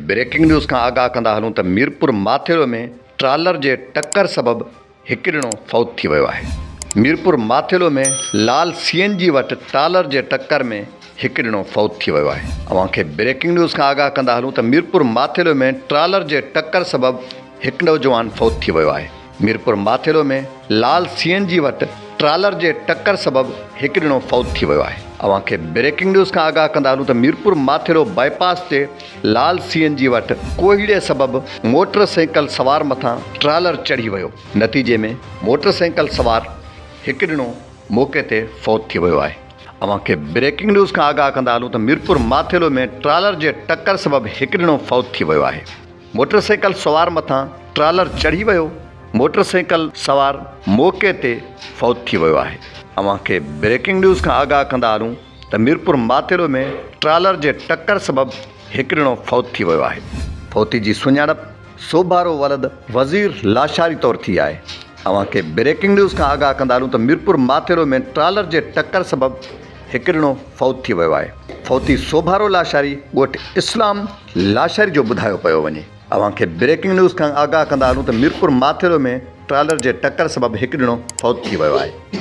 Breaking news کان آگاهه ڪندا هلون ته ميرپور ماٿيلو ۾ ٽرالر جي ٽڪر سبب هڪ ڄڻو فوت ٿي ويو آهي. ميرپور ماٿيلو ۾ لال سي اين جي وٽ ٽرالر جي ٽڪر ۾ هڪ ڄڻو فوت ٿي ويو آهي. اوهان کي بريڪنگ نيوز کان آگاهه ڪندا هلون ته ميرپور ماٿيلو ۾ ٽرالر جي ٽڪر سبب هڪ نوجوان فوت ٿي ويو آهي. ميرپور ماٿيلو ۾ لال سي اين جي وٽ ٽرالر جي ٽڪر سبب هڪ ڄڻو فوت ٿي ويو آهي. اوهان کي بريڪنگ نيوز کان آگاهه ڪندا هلون ته ميرپور ماٿيلو بائي پاس تي لال سي اين جي وٽ ڪوهيڙي سبب موٽر سائيڪل سوار مٿان ٽرالر چڙهي ويو نتيجي ۾ موٽر سائيڪل سوار هڪ ڄڻو موقعي تي فوت ٿي ويو آهي. اوهان کي بريڪنگ نيوز کان آگاهه ڪندا هلون ته ميرپور ماٿيلو ۾ ٽرالر جي ٽڪر سبب هڪ ڄڻو فوت ٿي ويو آهي. موٽر سائيڪل سوار مٿان ٽرالر چڙهي ويو، موٽر سائيڪل سوار موقعي تي فوت ٿي ويو آهي. اوهان کي بريڪنگ نيوز کان آگاهه ڪندا هلون ته ميرپور ماٿيلو ۾ ٽرالر جي ٽڪر سبب هڪ ڄڻو فوت ٿي ويو آهي. فوتي جي سڃاڻپ سوڀارو ولد وزير لاشاري طور ٿي آهي. اوهان کي بريڪنگ نيوز کان آگاهه ڪندا هلون ته ميرپور ماٿيلو ۾ ٽرالر جي ٽڪر سبب هڪ ڄڻو فوت ٿي ويو آهي. فوتي سوڀارو لاشاري ڳوٺ اسلام لاشاري جو ٻڌايو پيو وڃي. اوهان کي بريڪنگ نيوز کان آگاهه ڪندا هلون ته ميرپور ماٿيلو ۾ ٽرالر جي ٽڪر سبب هڪ ڄڻو فوت ٿي ويو آهي.